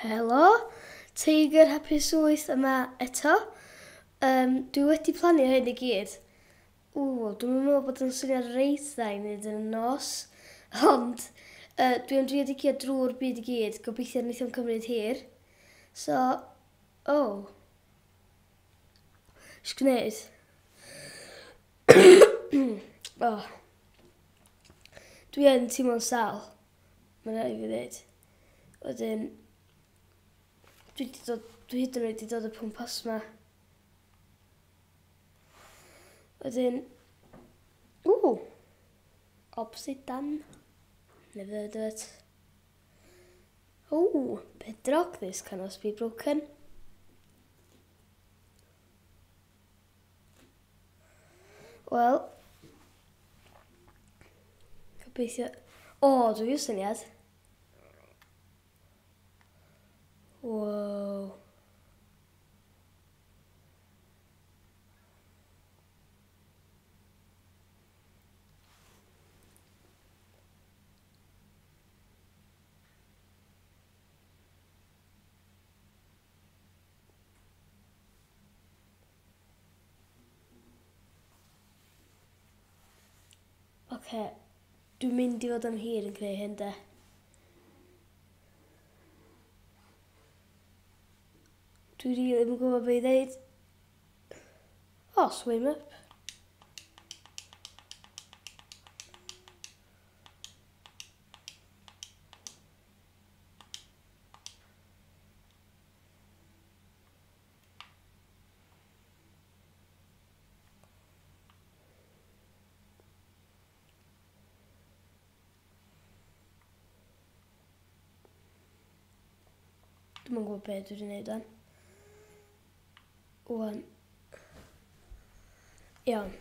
Helo, Teigr Hapus 8 yma eto. Dwi wedi plannu hyn i gyd. Ww, dwi'm yn meddwl bod o'n syniad reit dda i wneud yn y nos, ond dwi am drio digio drwy'r byd i gyd, gobeithio wneith o'm cymryd hir. So, oh. Ys gwneud. Oh. Dwi yn teimlo'n sal. Mae'n rhaid i fi ddweud. Wedyn, dwi wedi dod, dwi hyd yn oed wedi dod y pwmpas ma. Wedyn, ww, obsidan. Never heard of it. Ooh, bedrock, this cannot be broken. Wel, gobeithio. O, dwi i'w syniad. Wow. Oce, dwi'n mynd i fod am hir yn gwneud hyn de. Dwi rili ddim yn gwybod beth i ddeud. Oh, swim up. Dwi'm yn gwybod beth dwi wedi gwneud wan. Wan. Iawn.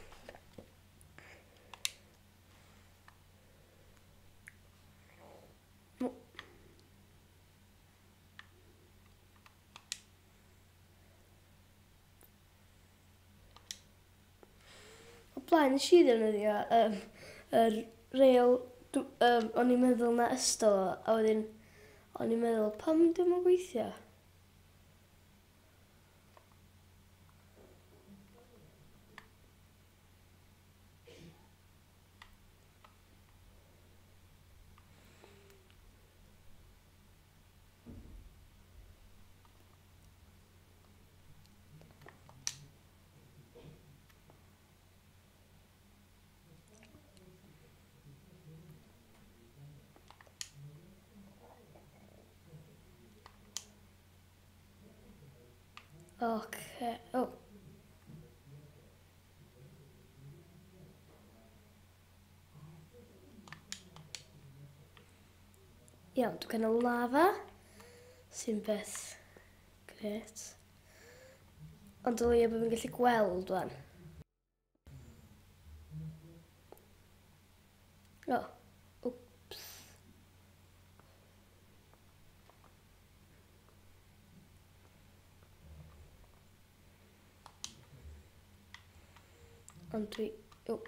O blaen nes i ddefnyddio yr rail, o'n i'n meddwl na ystol o, a wedyn o'n i'n meddwl pam dio'm yn gweithio? Okay. Oh. Iawn, dwi'n cael lava, sy'n beth gret. Ond o leia bod fi'n gallu gweld wan. O, wps. Ond dwi... O.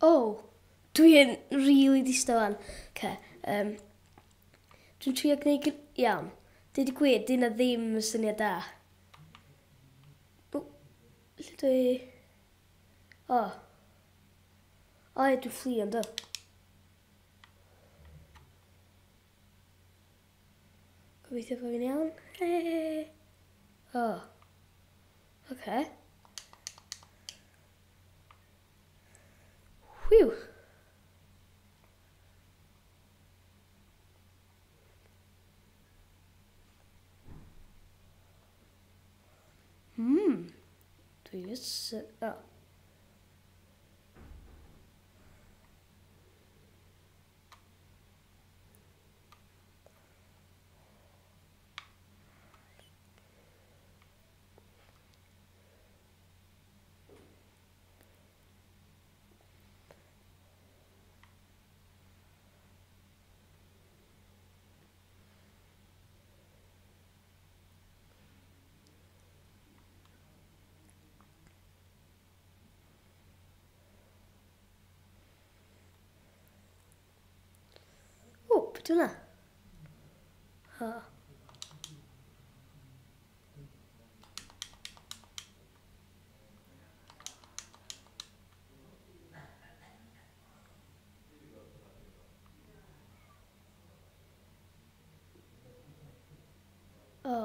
Oh, dwi'n really distaw wan. Okay, dwi'n trio gwneud. Iawn. Deud y gwir, dyna ddim yn syniad da. O, lle dwi? O. O, ie, dwi'n fflio ynddo. Gobeithio bod fi'n iawn. Hey. O. Oce. Whew. Hapus. O. O, beth hwnna? Ha. O.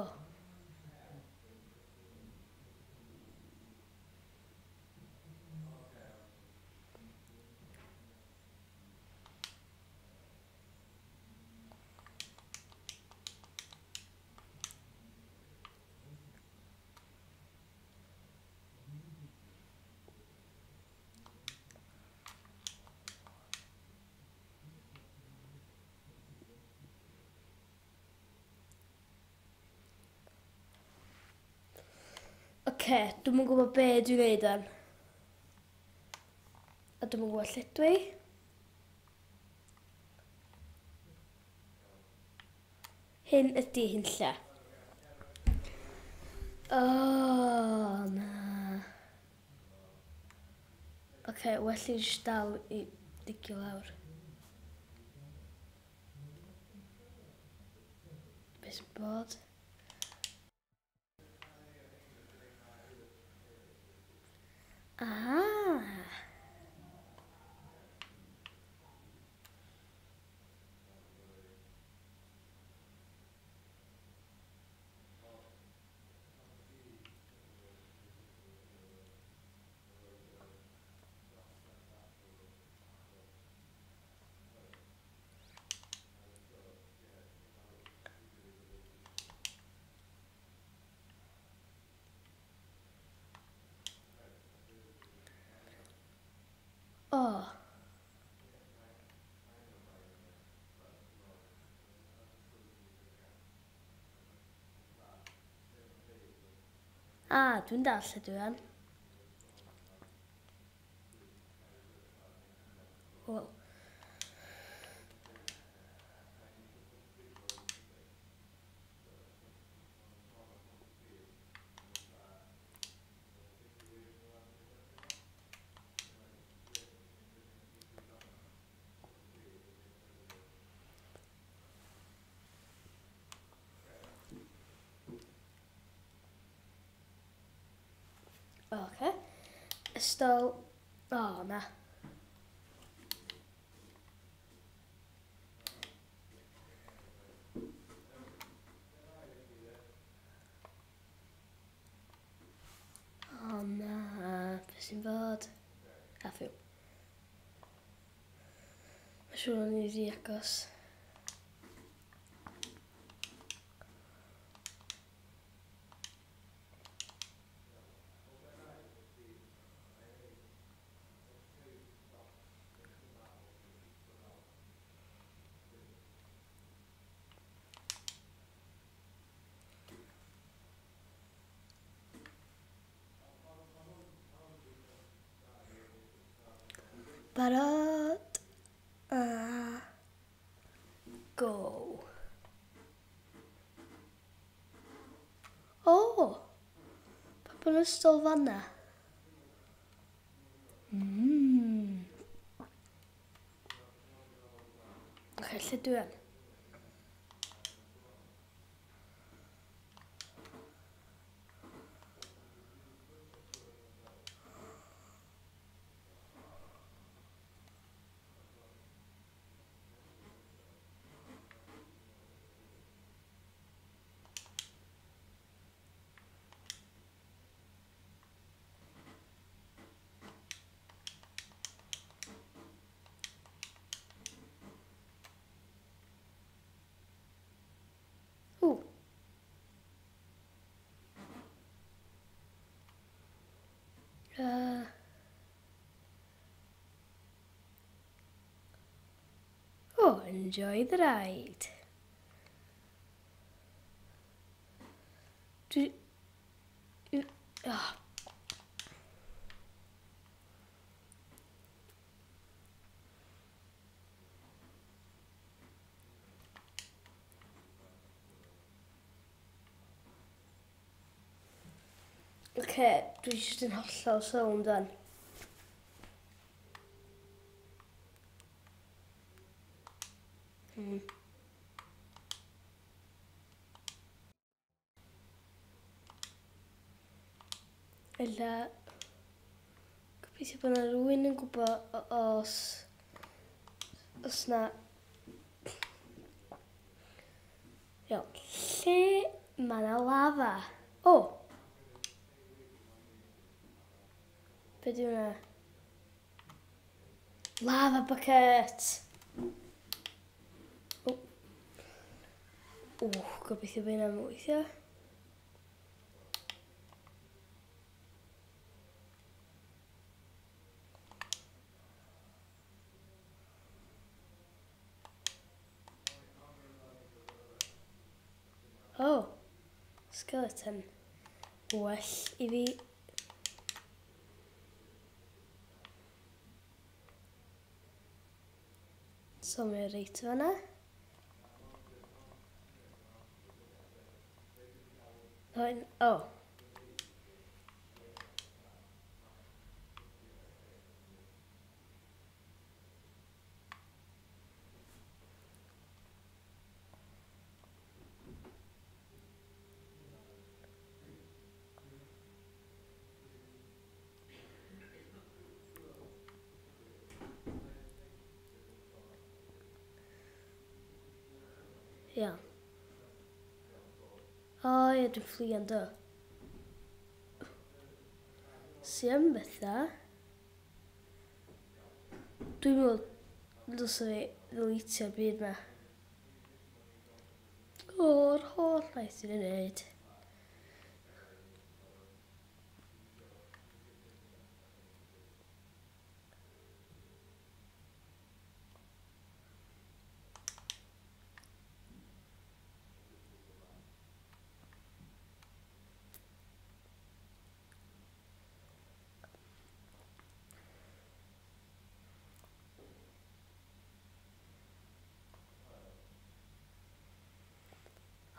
Oce, dwi'm yn gwybod be dwi'n neud wan. A dwi'm yn gwybod lle dwi. Hyn ydy hunlla. O, na. Oce, well i jyst dal i digio lawr. Be sy'n bod? Ah. O. Ah, dwi'n dall lle dwi yn. Wel. Oce. Ystol... O, na. O, na. Be sy'n bod? A ffiw. Mae'n siŵr o'n i rhy agos. Barod a go. O! Pa bod yn ystol fanna? Oce, lle dwi yn? So, enjoy the ride. Dwi... Oh. Oce, dwi jyst yn hollol sownd wan. Ella, gobeithio bod yna rhywun yn gwybod os na... Iawn, lle mae yna lafa? O! Be di hwnna? Lava bucket! O! O, gobeithio bod hynna'n weithio. Oh, skeleton. Well i fi. So mae reit fanna. Oh. Iawn. O ie, dwi'n fflïan do. Sy yn bethau. Dwi'n meddwl dylse fi ddeletio'r byd ma. O'r holl waith sy'n ei wneud.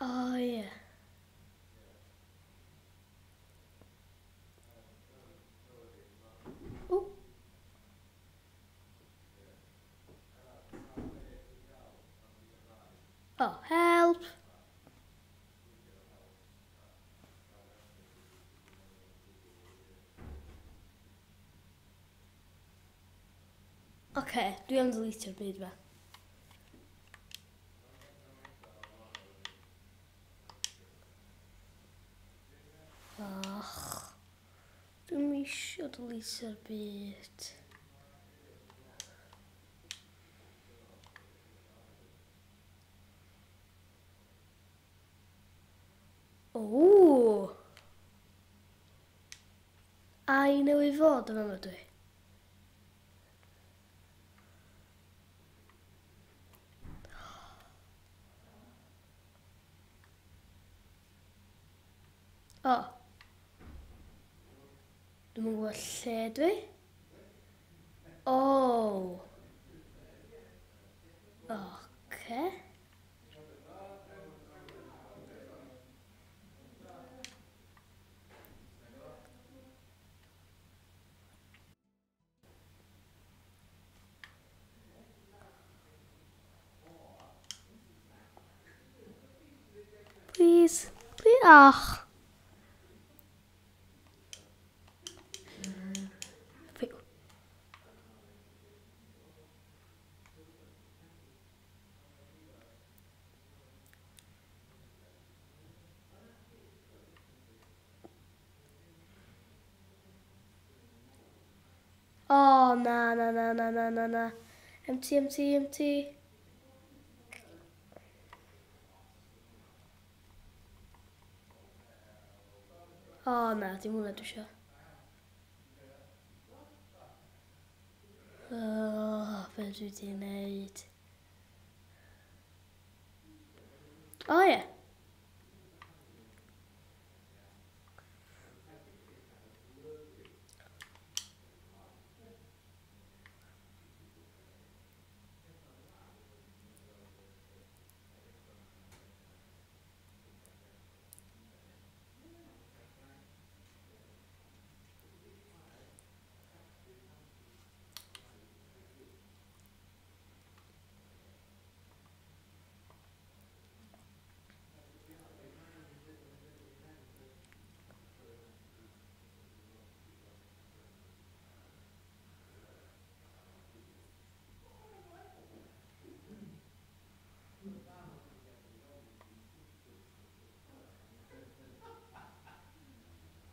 Oh, yeah. Oh. Oh, help. Okay, dwi am deletio'r byd ma. Ach, dwi'm isio deletio'r byd. O! Ai newydd fod yma dwi. O. Dwi'm yn gwybod lle dwi. O. Oce. Please. Please. Ach. Oh, na, na, na, na, na, na, na. Empty, empty, empty. Oh, na, dim hwnna dwi isio. Oh, be dwi wedi wneud? O ie.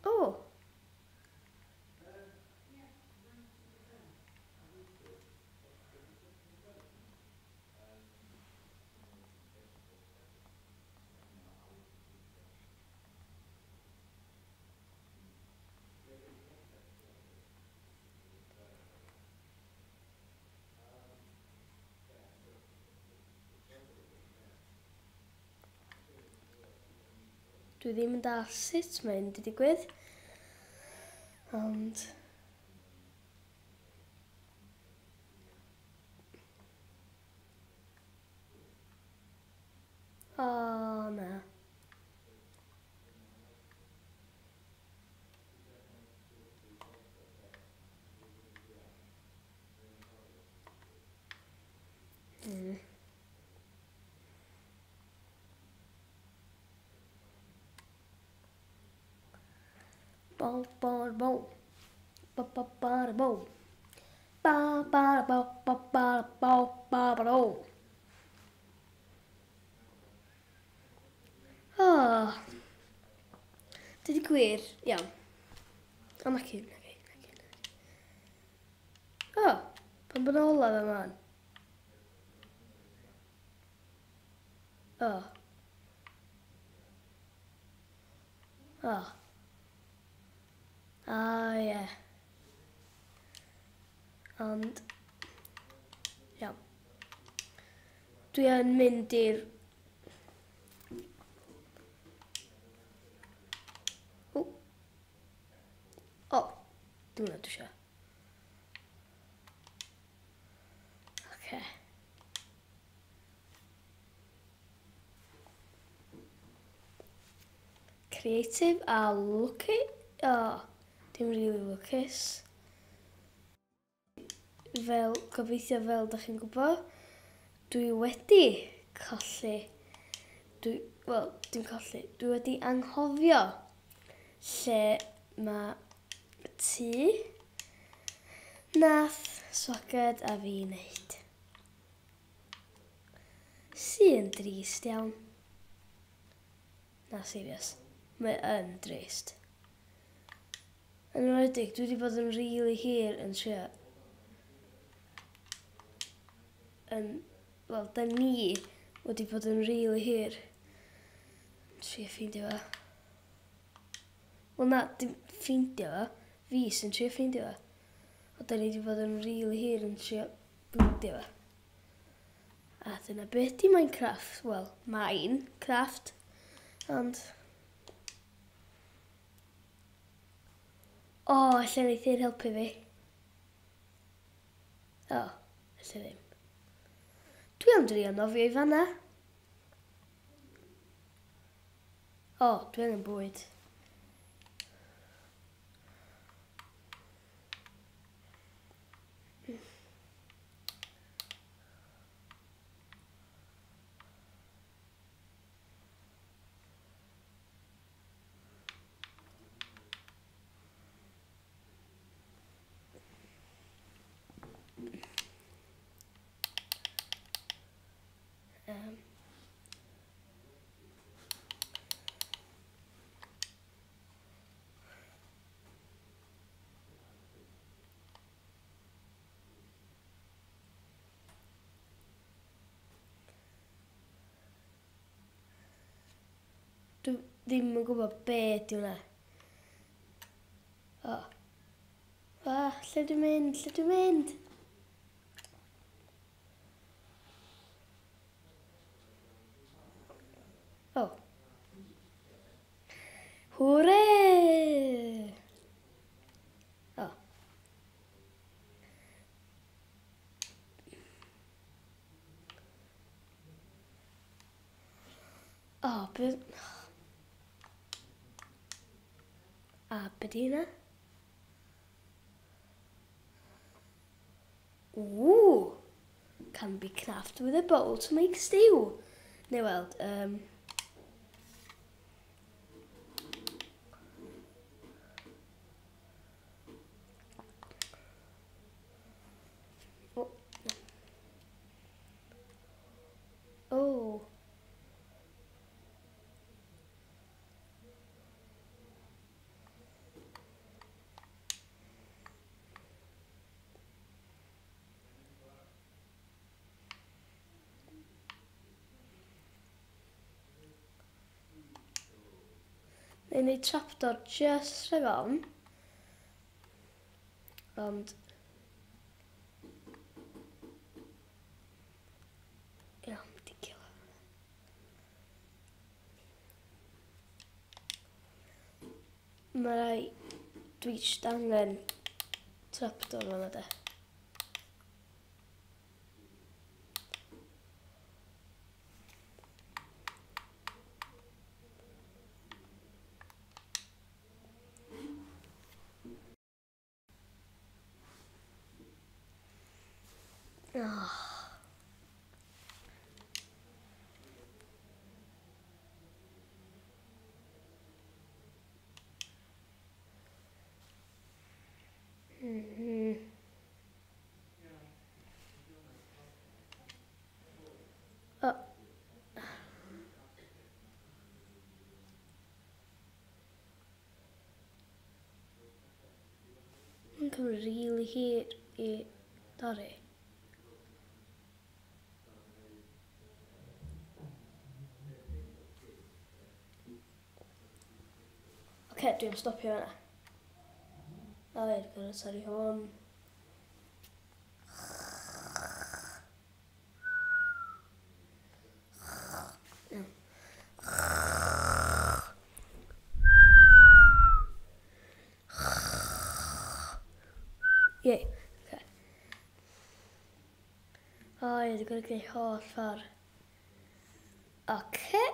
O! Dwi ddim yn dallt sut mae hyn wedi digwydd. Ond... O, na. Bo, bo, bo. Ba, ba, ba, bo. Ba, ba, ba, ba, ba, ba, ba, ba, bo. Oh. Dydy gwir, iawn. O, naci, naci, naci, naci. O, pan bod olaf yma? O. O. O, ie. Ond, iawn. Dwi yn mynd i'r... O. O, dim hwnna dwi eisiau. Oce. Creative a lwcu... O, dim really lwcus. Fel, gobeithio fel da chi'n gwybod, dwi wedi colli, dwi, wel, dim colli, dwi wedi anghofio lle mae tŷ nath Swaged a fi wneud. Sy'n drist iawn. Na, serious. Mae yn drist. Yn enwedig, dwi wedi bod yn really hir yn trio... Yn, wel, da ni wedi bod yn really hir yn trio ffeindio fo. Wel na, dim ffeindio fo. Fi sy'n trio ffeindio fo. Ond da ni wedi bod yn really hir yn trio bildio fo. A dyna beth di Minecraft. Wel, Minecraft. Ond... O, ella neith hyn helpu fi. O, ella ddim. Dwi am drio nofio i fanna. O, dwi angen bwyd. Dwi ddim yn gwybod be di hwnna. O. Ah, lle dwi'n mynd? Lle dwi'n mynd? Hwre! O. O, be... A, be di hynna? Ooh! Can be crafted with a bowl to make stew. Neu weld, Oh. Oh. Neu wneud trapdoor just rhag ofn. Ond... Iawn, di killer. Mae rai... Dwi jyst angen trapdoor fan'na de. Oh. Oh. Mae'n cymryd rili hir i dorri. Oce, dwi'n stopio fan'na. O ie, dwi'n gorfod torri hwn. Iawn. Ie, oce. O ie, dwi'n gorfod gwneud holl ffordd. Oce,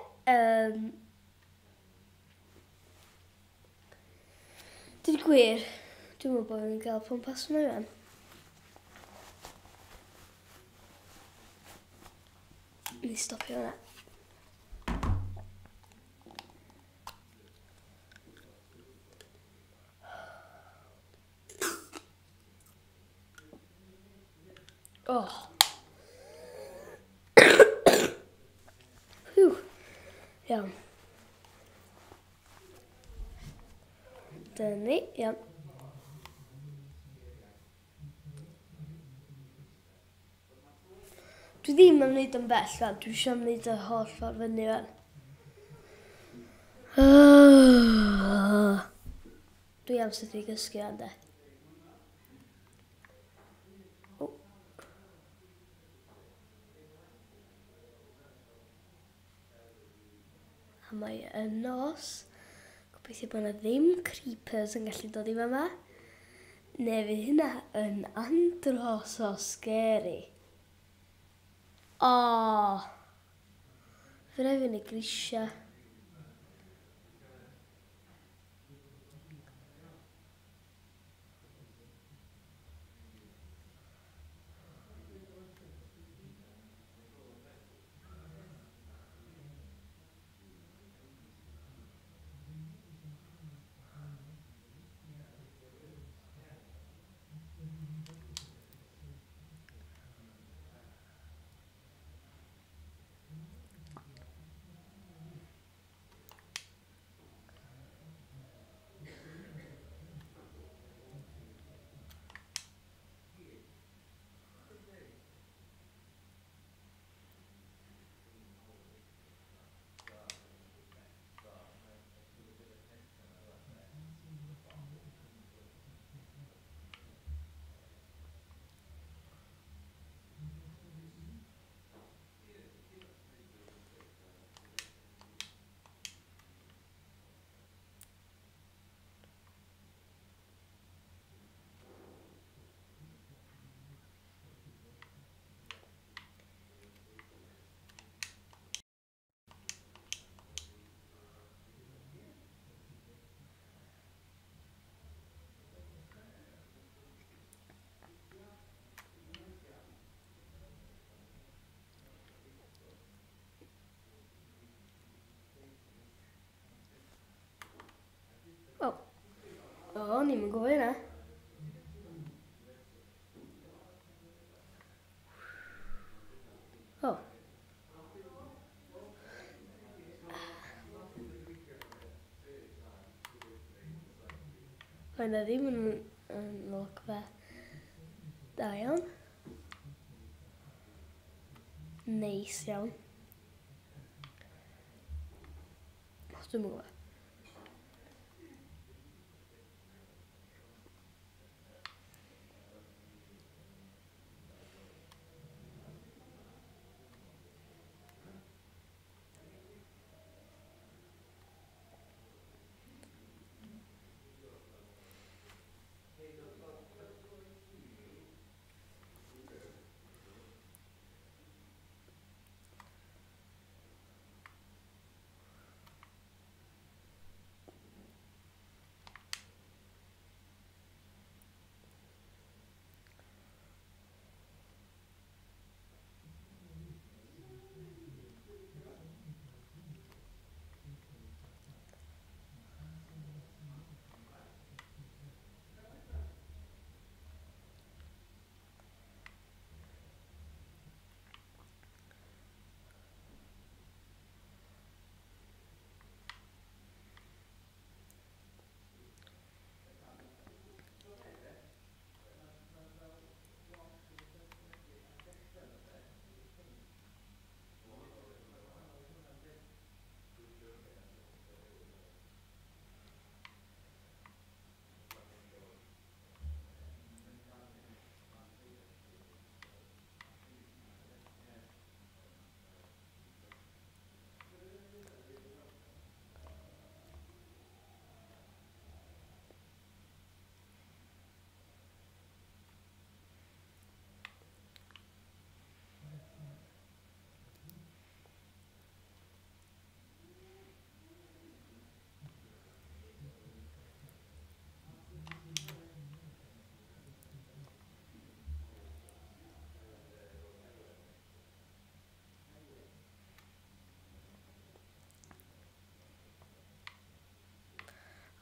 Dweud gwir, dwi'n meddwl bod fi'n cael pwmpas yma i fan. Ni stopio hwnna. Oh. Whew. Iawn. Dyna ni, iawn. Dwi ddim am wneud yn bell fan, dwi eisiau am wneud y holl ffordd fyny fan. Dwi am sut i gysgu fan de. Oh. A mae yn nos. Gobeithio bod yna ddim creepers yn gallu dod i fyma. Neu fydd hynna yn andros o scary. O! Fy rai fi yn y grisiau. O'n i'm yn gwybod hynna. O. Mae yna ddim yn olygfa da iawn. Neis iawn. Dwi'm yn gwybod.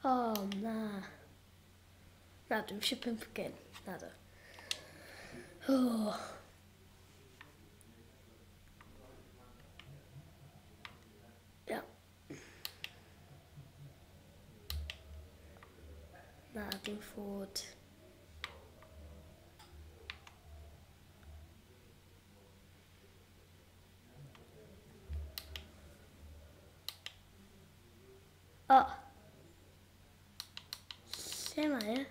O, na. Na, dwi'm eisiau pumpkin. Na do. O. Ia. Na, dim food. O. Lle mae e?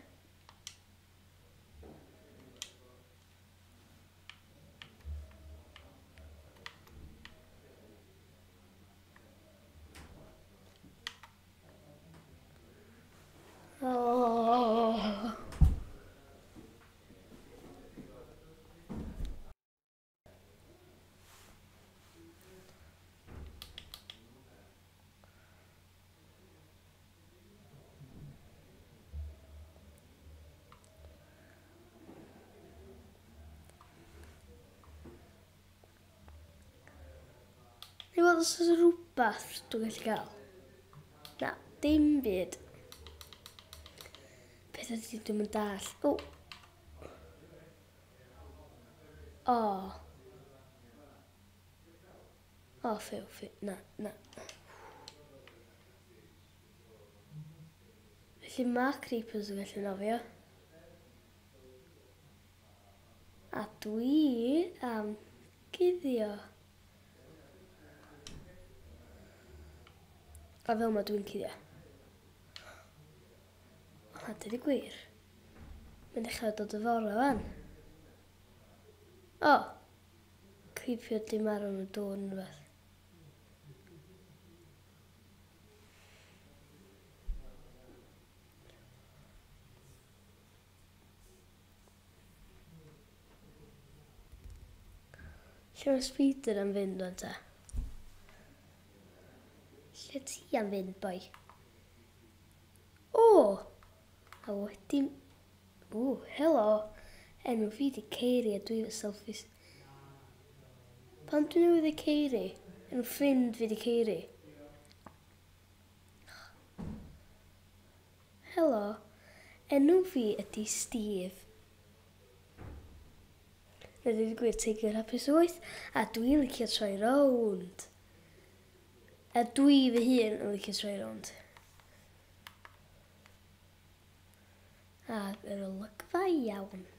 O. Neu weld os oes rhywbeth dwi'n gallu gael. Na, dim byd. Peth ydy dwi'n mynd dall. O! O. O, ffew, ffew. Na, na. Felly mae creepers yn gallu nofio. A dwi am guddio. A fel mae dwi'n cuddio. O, na, dweud y gwir. Mae'n dechrau dod y fore fan. O! Creepio di marw yn y dŵr neu rhywbeth. Lle mae spider am fynd o'n ta? Lle ti am fynd, boi? O! A wedyn... O, helo! Enw fi di Ceiri a dwi efo selfies. Pam dwi newydd y Ceiri? Enw ffrind fi di Ceiri. Helo! Enw fi ydy Steve. Na dweud y gwir, Teigr Hapus 8, a dwi'n licio troi rownd. A dwi fy hun yn licio troi rownd. Ac yr olygfa iawn.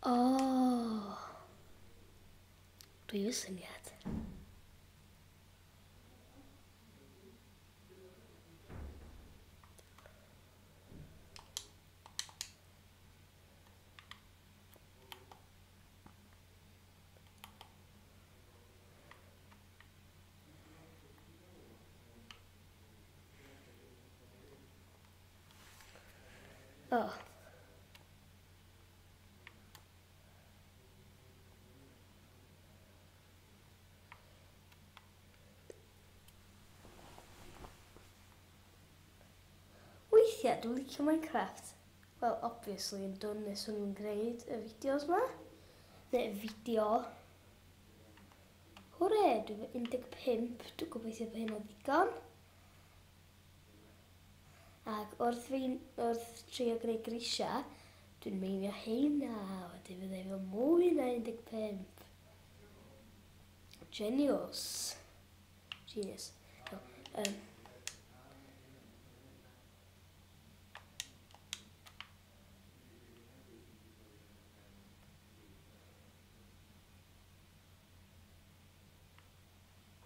O! Dwi efo syniad. O. Weithiau dwi'n licio Minecraft. Wel, obviously, yn dwn nes o'n i'n gwneud y fideos ma. Neu fideo. Hwre, dwi'n 15, dwi'n gobeithio bod hynna ddigon. Ac wrth, fi, wrth trio gwneud grisiau, dwi'n meinio heina, wedyn fyddai fel mwy na 15. Genius. Genius. No,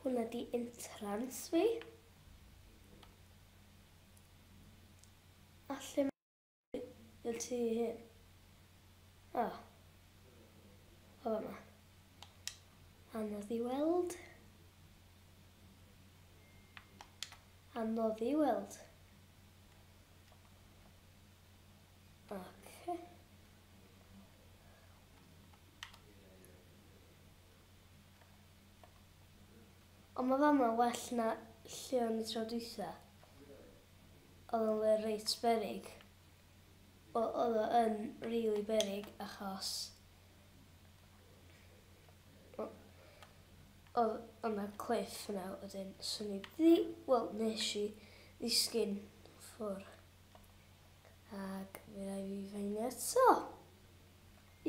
hwnna di entrance fi. A lle mae y tŷ hyn? O. O fama. Anodd i weld. Anodd i weld. Oce. Ond mae fama well na lle o'n i tro dwytha. Oedd o'n le reit berig. Wel, oedd o yn really berig achos oedd yna cliff yna wedyn swn i ddi... Wel, nes i ddisgyn ffwr. Ac fe rai fi ffeindio eto.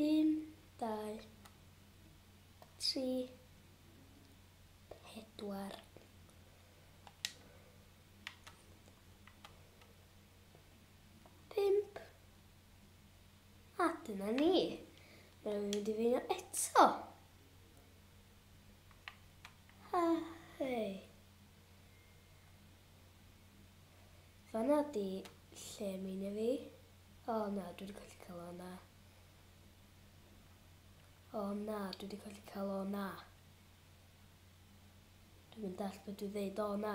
1, 2, 3, 4, 5. A dyna ni. Mae'n mynd i ffeindio eto. Ha, hei. Fanna di lle meinio fi. O na, dwi wedi colli cael o na. O na, dwi wedi colli cael o na. Dwi'n mynd all beth dwi ddeud o na.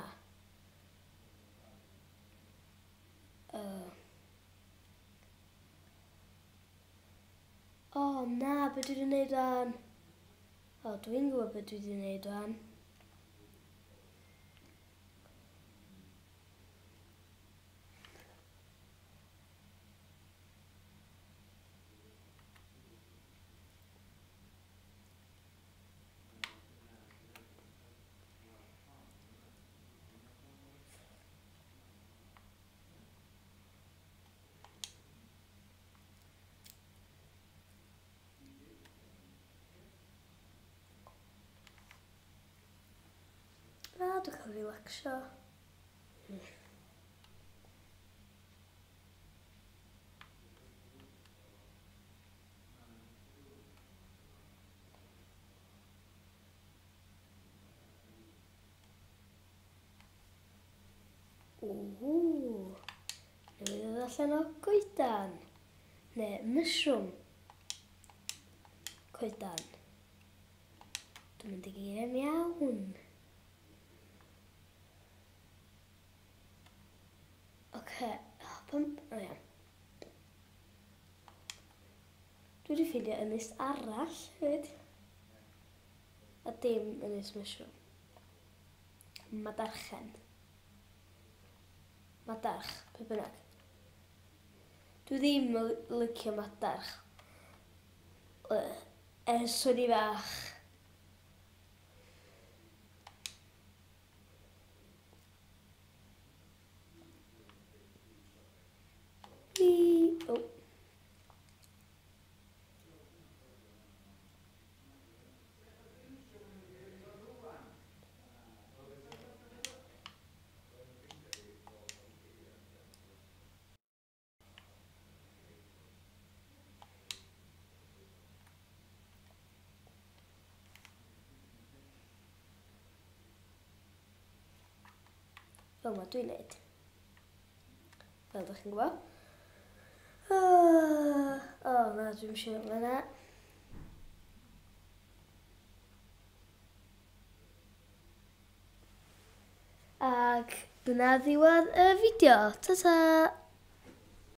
O na, beth dwi wedi gwneud wan? O, dwi'n gwybod beth dwi wedi gwneud wan. A, dwi'n cael relaxio. Ww, newydd ddod allan o goedan. Neu mushroom. Coedan. Dwi'n mynd i geiriau'n iawn. Oce, pam... O iawn. Dwi wedi ffeindio ynys arall hefyd. A dim ynys mushroom. Madarchen. Madarch, pe bynnag. Dwi ddim yn licio madarch. Ers o'n i fach. Oh. Fel ma dwi'n neud. Fel ydych chi'n gwybod. O, na, dwi'n siŵr fyna. Ac dyna ddiwedd y fideo. Ta-ta!